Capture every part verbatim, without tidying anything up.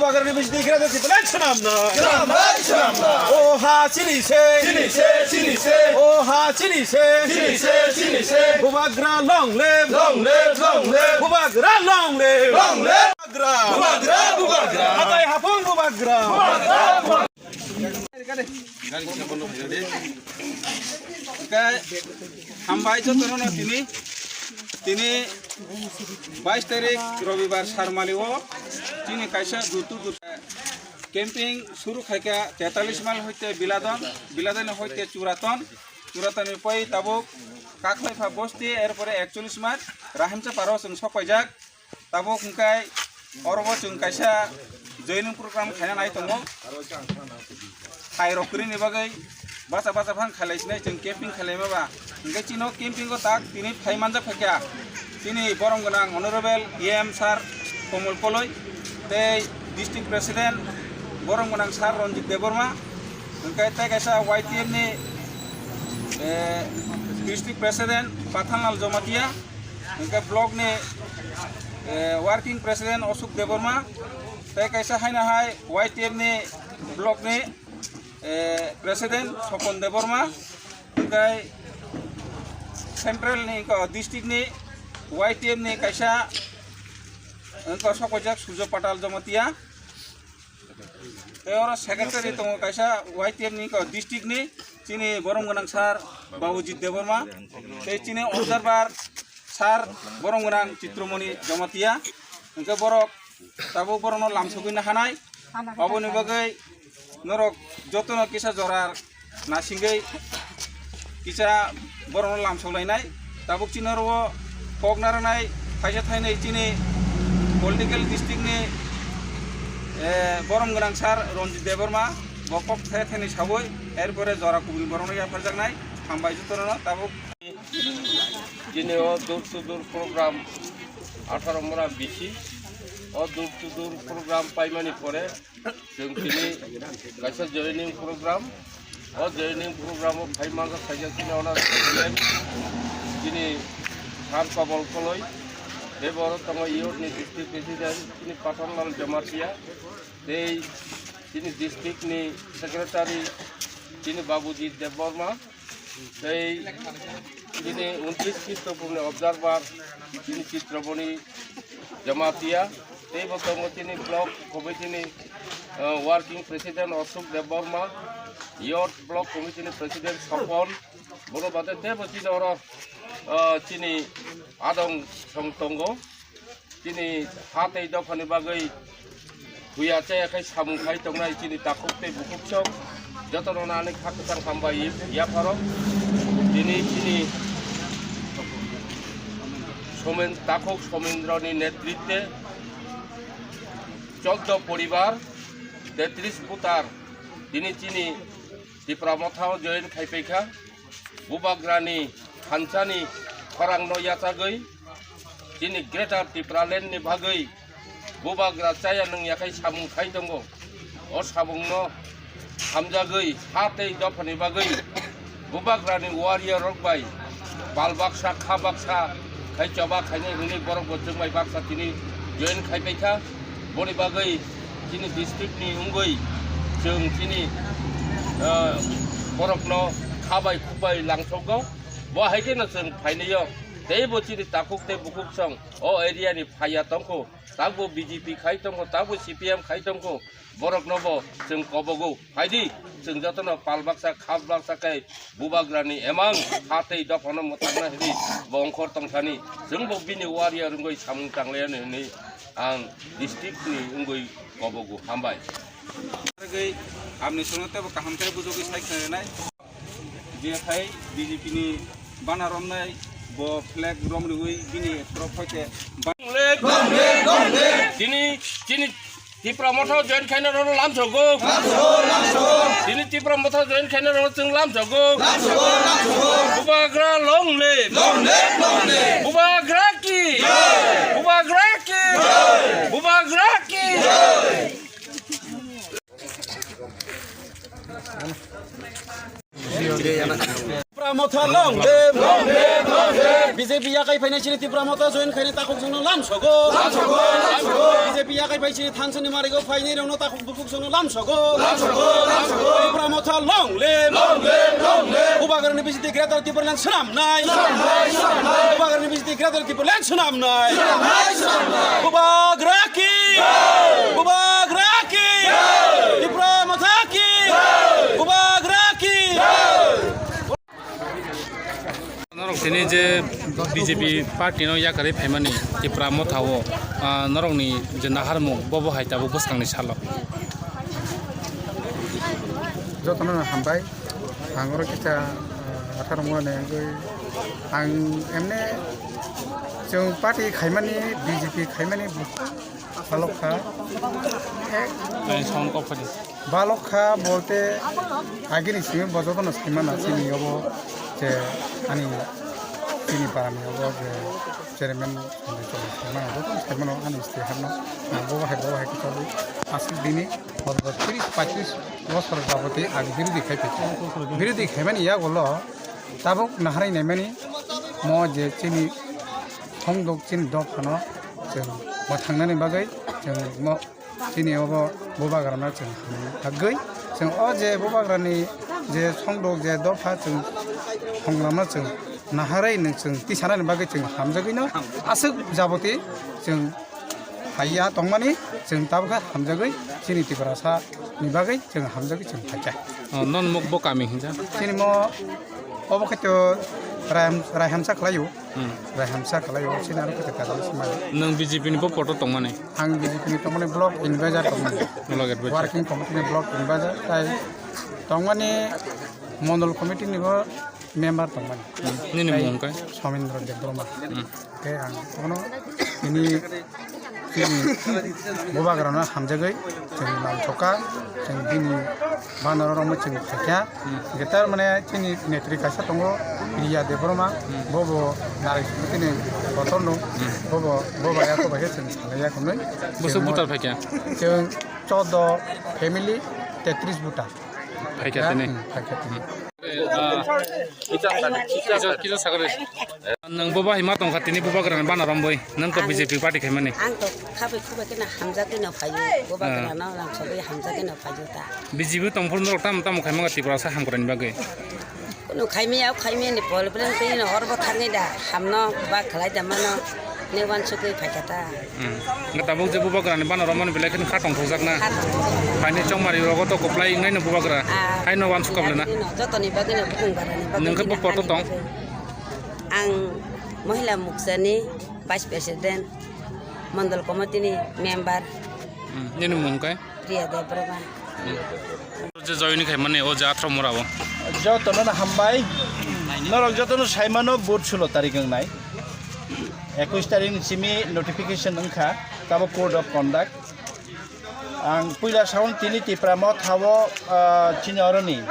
Bubagrani bisni gira desi belai swnamna. Swnamnai, swnamnai. O ha chini se. Chini se, chini se. O ha chini se. Chini se, chini se. Bubagra long live. Long live, long live. Bubagra long live. Long live. Bubagra. Bubagra, bubagra. Hatai hapung bubagra. Bubagra, bubagra. Hwnkhe hambai jotono tini, tini bais tarik robibar sarmali o tini kaisa jutu jutu camping suru khaikha tetalis mile hoite Biladon, Biladon hoite Churaton, Churaton ni poi tabuk Kaklaipha bosti, erpore ekchollis mile Rahimsa paro chwng sok paijak. Tabuk hwnkhe oro bo chwng kaisa joining program khaina nai tongo. Hai rok kwrwini bagwi bacha bacha phang khailai sinai chwng camping khailaima ba. Hwnkhe chino camping o tak tini phai manjak phaikha chini borom gwnang honorable E M sir Komol Koloi tei district president borom gwnang sir Ranjit Debbarma. Hwnkhe tei kaisa Y T F ni, eh, district president Pathanlal Jamatia. Hwnkhe block ni, eh, working president Ashok Debbarma, tei kaisa haino hai Y T F ni block ni, eh, president Sopon Debbarma, hwnkhe central ni, wngkha district ni Y T F ni kaisa, wngkha sokojak Surjo Patal Jamatia. Tei oro secretary tongo kaisa Y T F ni, wngkha district ni chini borom gwnang sir Babujit Debbarma, tei chini observer sir borom gwnang Chitromoni Jamatia. Hwnkhe borok tabuk borokno lamsogwi nahanai. Aboni bagwi norok jotono kisa jora nasingwi kisa borokno lamsok lainai. Tabuk chini oro o kok narwknai thaisa thainwi chini political district ni, eh, borom gwnang sir Ranjit Debbarma, bo kok thaisa thainwi sawi, erpore jora kubuni borokno yapharjaknai. Hambai jotono tabuk. Chini o door to door program atharo mora bisi. O door to door program paimani pore chwng tini kaisa joining program. O joining program o phai manjak khaijak chini ono chini Sir Kobol Koloi, tei bo oro tongo youth ni district president chini Pathanlal Jamatia, tei chini district ni secretary chini Babujit Debbarma. Tei bini untris Khristopurni observer bini Chitromoni Jamatia, tei bo tongo chini block committee ni, ah, working president Ashok Debbarma, youth block committee ni president Sopon, bono bade tei bo chini oro, ah, chini adong song tongo. Chini ha tei dophani bagwi huya chaya khai samung khai tongnai chini takhuk tei bukhuk sok jotono ani kha kwchang hambai yapharo. Tini chini Somen-, takhuk Somendroni netritwe chordo poribar, tetris butar tini chini Tipra Mothao join khai paikha. Bubagrani thansani khorangno yachagwi chini Greater Tipraland ni bagwi Bubagra chaya nung yakhai samung khai tongo. O samungno hamjagwi ha tei dophani bagwi Bubagrani warrior rok bai pal baksa, kha baksa, khai choba khainai hwnwi borok bo chwng bai baksa tini join khai paikha. Boni bagwi chini district ni wngwi chwng chini, ah, borokno kha bai khuk bai langsogo. Bo hai kheno chwng phainaio. Tei bo chini takhuk tei bukhuk song o area ni phaiya tongkho. Takbo B J P khai tongkho, takbo C P M khai tongkho. Borokno bo chwng kobogo. Phaidi, chwng jotono pal baksa, khap baksa khe Bubagrani emang ha tei dophano mwthangna hwnwi bo ongkhor tongthani. Chwng bo bini warrior wngwi samung tanglaiani hwnwi ang district ni wngwi kobogo. Hambai. Amni songno teibo kaham khe bujogwi sai khlainai. Je khai B J P ni bana romnai bo flag romriwi bini trophy khe ba- Long live! Long live! Long live! Tini, tini Tipra Motha join khaina rokno lamsogo. Lamsogo, lamsogo. Tini Tipra Motha join khaina rokno chwng lamsogo. Lamsogo, lamsogo. Bubagra long live. Long live, long live. Bubagra ki. Jai. Bubagra ki. Jai. Bubagra ki. Jai. Tipra Motha long live. Long live, long live. B J P yakai phainai chini Tipra Motha join khainai takhuk chwngno lamsogo. Lamsogo, lamsogo. B J P yakai phai chini thansani marigo phainai rokno takhuk bukhuk chwngno lamsogo. Lamsogo, lamsogo. Tipra Motha long live. Long live, long live. Bubagrani B J P Greater Tipraland swnamnai. Swnamnai, swnamnai. Bubagrani B J P Greater Tipraland swnamnai. Swnamnai, swnamnai. Bubagra ki. Jai. Bubagra ki. Jai. Tipra Motha ki. Jai. Bubagra ki. Jai. Norok tini je B J P party no yakarwi phaimani Tipra Motha o, ah, norokni je naharmung bobo hai tabuk bwskangni salo. Jotono hambai. Ang oro kisa, ah, atharo mone wngwi ang emne chwng party khaimani, B J P khaimani balok kha. Ek Tei sound off kha di. Balok kha bolte agini simi bo jotono saimana chini obo je ani chini parani obo je chairman saimana jotono saimano ani stay harno. Ang bobo hai bobo hai kisa aswk dini bobo tris paitris bosor jaboti ang birodhi khai phaikha. Birodhi khaimani yagulo tabuk naharwi naimani mo je chini thongdok chini dophano chwng mwthangnani bagwi chwng mo Chini obo bubagrano chwng hamjagwi, chwng o je bubagrani je songdok je dopha chwng songlamno chwng naharwi nwng chwng tisanani bagwi chwng hamjagwino aswk jaboti chwng phaiya tongmani chwng tabukha hamjagwi chini Tiprasa ni bagwi chwng hamjagwi chwng phaikha. O, non muk bo kami hinja? Chini mo obo khe to Raiham-, Raihamsa khlaio. Hmm. Raihamsa khlaio, chini aro khe to kajal sima. Nwng B J P ni bo poto tongmani? Ang B J P ni tongmani block advisor tongmani. Block advisor. Working committee ni block advisor, tai tongmani mondol committee ni bo member tongmani. Hmm. Nini Tai mung khe? Somendra Debbarma. Hmm. Khe ang kono ini chini bubagrano hamjagwi chwng nangkukha, chwng bini banaro romwi chwng phaikha. Hmm. Hwnkhe tar mane chini netri kaisa tongo, Priya Debbarma, Hmm. bobo narai sumutini kotorno, Hmm. bobo, bobo ya kobai khe chwng salaiya hwnwi. Bwswk Chwng voter phaikha? Chwng chordo family, tetris voter. Phaikha tini? Hmm, phaikha tini. Ah, kisa, kisa sakari. Nwng bo bahai ma tongkha tini bubagrani bana romwi. Nwng to Ang, B J P party khaimani. Ang to khabai khubai kheno hamjagwi no phaio. Bubagrano Ah. rang sogwi hamjagwi no phaio ta. B J P tongphuru norok tamo tamo khaimanga Tiprasa hamkraini bagwi? Kunu khaimaya, khaimaya ni pol blen twi no hor bo thangwi da. Hamno ba khlai da mano. Ne wansugwi phaikha ta. Hmm. Nga tabuk je bubagrani bana romani belai kheno kha tongthokjakna. Kha tongthokjakna. Phaini chongmari rogo to kwplai wngnai no bubagra. Ah, Haino wansuk kablana. Jotoni bagwi no bukung barani bagwi Nwng khe no bo poto ani tong? bagwi. Ang Mohila Moksani Vice President, Mondol Committee ni member. Hmm. Nini mung kai? Priya Debbarma. Je join khaimani o je atharo mora o. Jotono no hambai. Norok jotono saimano vote sulo tarik wngnai. Ekwis tarik ni simi notification wngkha, tabo code of conduct. Ang puila saung tini Tipra Motha o, ah, chini oroni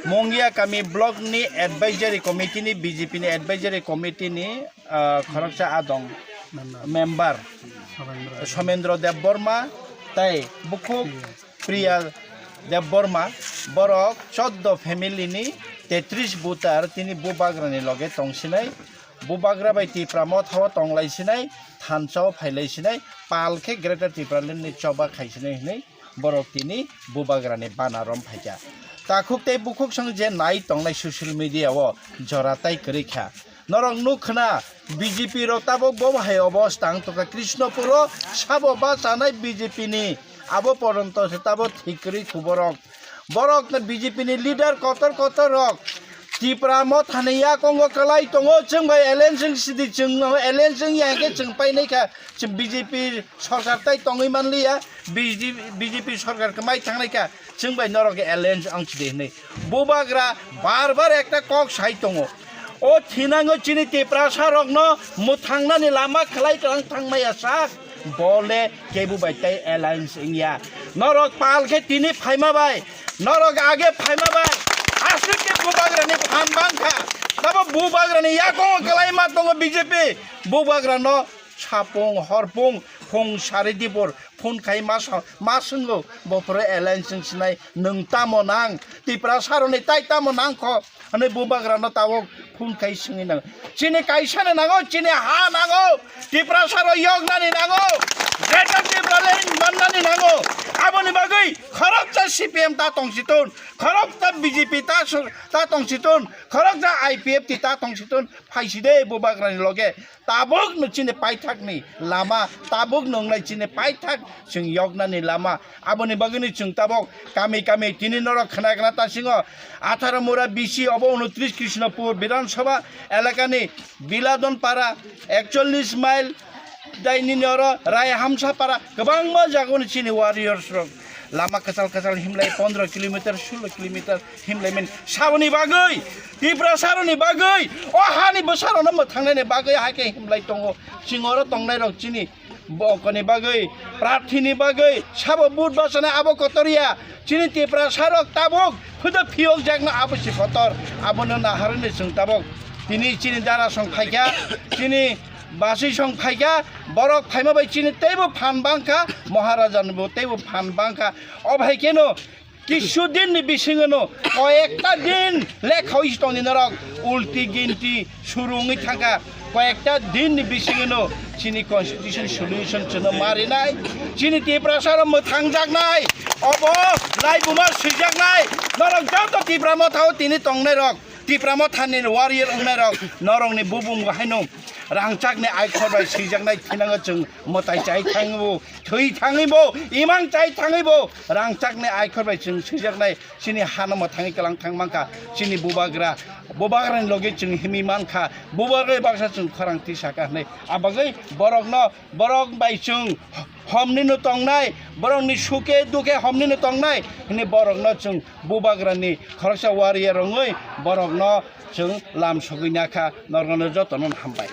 Mongia Kami block ni advisory committee ni, B J P ni advisory committee ni, ah, khoroksa adong member Somendra Debbarma tai bukhuk Priya Debbarma, borok chordo family ni tetris voter tini bubagrani loge tongsinai, bubagra bai Tipra Motha o tonglai sinai, thansa o phailai sinai, pal khe Greater Tipraland ni choba khai sinai hinui borok tini bubagrani bana rom phaikha. Takhuk tei bukhuk song je nai tongnai social media o jora tai kwrwi kha. Norok nuk khna, B J P rok tabok bo hai obosta wng tongkha. Krishnopur o sabo bachanai B J P ni, abo poronto se tabok thik kwrwi khu borok. Borok no B J P ni leader kotor kotor rok Tipra Motha ni yakongo kwlai tongo, chwng bai alliance wng sidi, chwng no alliance wng ya hwnkhe chwng painai kha, chwng B J P sorkar tai tongwi manliya, B J P, B J P sorkar kwmai thangnai kha, chwng bai norok alliance wng sidi hinwi. Bubagra bar bar ekta kok sai tongo. O thinango chini Tiprasa rokno mwthangnani lama khlai tlang thangmaya sak, bole kebu bai tei alliance wngya. Norok pal khe tini phaima bai, norok age phaima bai, aswk khe bubagrani phan bangkha. Tabo bubagrani yakongo kwlaima tongo B J P, bubagrano sapung horpung Phung sari dibor phone khai ma sa-, ma swngo, bo phoro alliance wng sinai, nwng tamo nang? Tiprasaroni tai tamo nang kho? Hwnwi bubagrano tabuk phone khai swngwi nango. Chini kaisano nango, chini ha nango, Tiprasaro yoknani nango, Greater Tipraland mannani nango. Aboni bagwi khoroksa C P M ta tongsiton, khoroksa B J P ta su-, ta tongsiton, khoroksa I P F T ta tongsiton, phaiside bubagrani loge. Tabukno chini paithakni lama, tabukno wngnai chini paithak chwng yoknani lama. Aboni bagwino chwng tabuk kami kami tini norok khna khna tasingo atharo Mura B C obo unotris Krishnapur Bidhan Sabha elakani Biladon Para, ekchollis mile, dai nini oro Rai Hamsa Para, kwbangma jagoni chini warriors rok lama kwchal kwchal himlai pondro kilometer, sulo kilometer himlai mani saboni bagwi, Tiprasaroni bagwi, o hani bwsarokno mwthangnaini bagwi hai khe himlai tongo. Chwng oro tongnairok chini bokoni bagwi, prarthini bagwi, sabo vote bachanai abo kotor ya. Chini Tiprasarok tabuk phudo phiyokjakno abo si kotor. Abono naharwini chwng tabuk tini chini dara song phaikha, chini basui song phaikha, borok phaima bai chini teibo phan bangkha, Maharajani bo teibo phan bangkha. O bai kheno kisu dinni bisingono koyekta din lekha oi tongni norok ulti ginti suru wngwi thangkha. Koyekta dinni bisingono chini constitution solution chwngno marinai, chini Tiprasarok mwthangjaknai, obo laibuma swijaknai. Norok joto Tipra Mothao tini tongnairok, Tipra Mothani warrior wngnairok, norokni bubung bo haino rangchakni aikhor bai swijaknai thinango chwng mwtai chai thangwi bo, thwi thangwi bo, imang chai thangwi bo, rangchakni aikhor bai chwng swijaknai chini hano mwthangwi kwlang thang mankha chini bubagra. Bubagrani logi chwng himwi mankha, bubagra baksa chwng khorang tisa kha hwnwi. Abagwi borokno, borok bai chwng homnino tongnai, borokni suke dukhe homnino tongnai hwnwi borokno chwng bubagrani khoroksa warrior wngwi borokno chwng lam sogwi nakha. Norokno jotono hambai.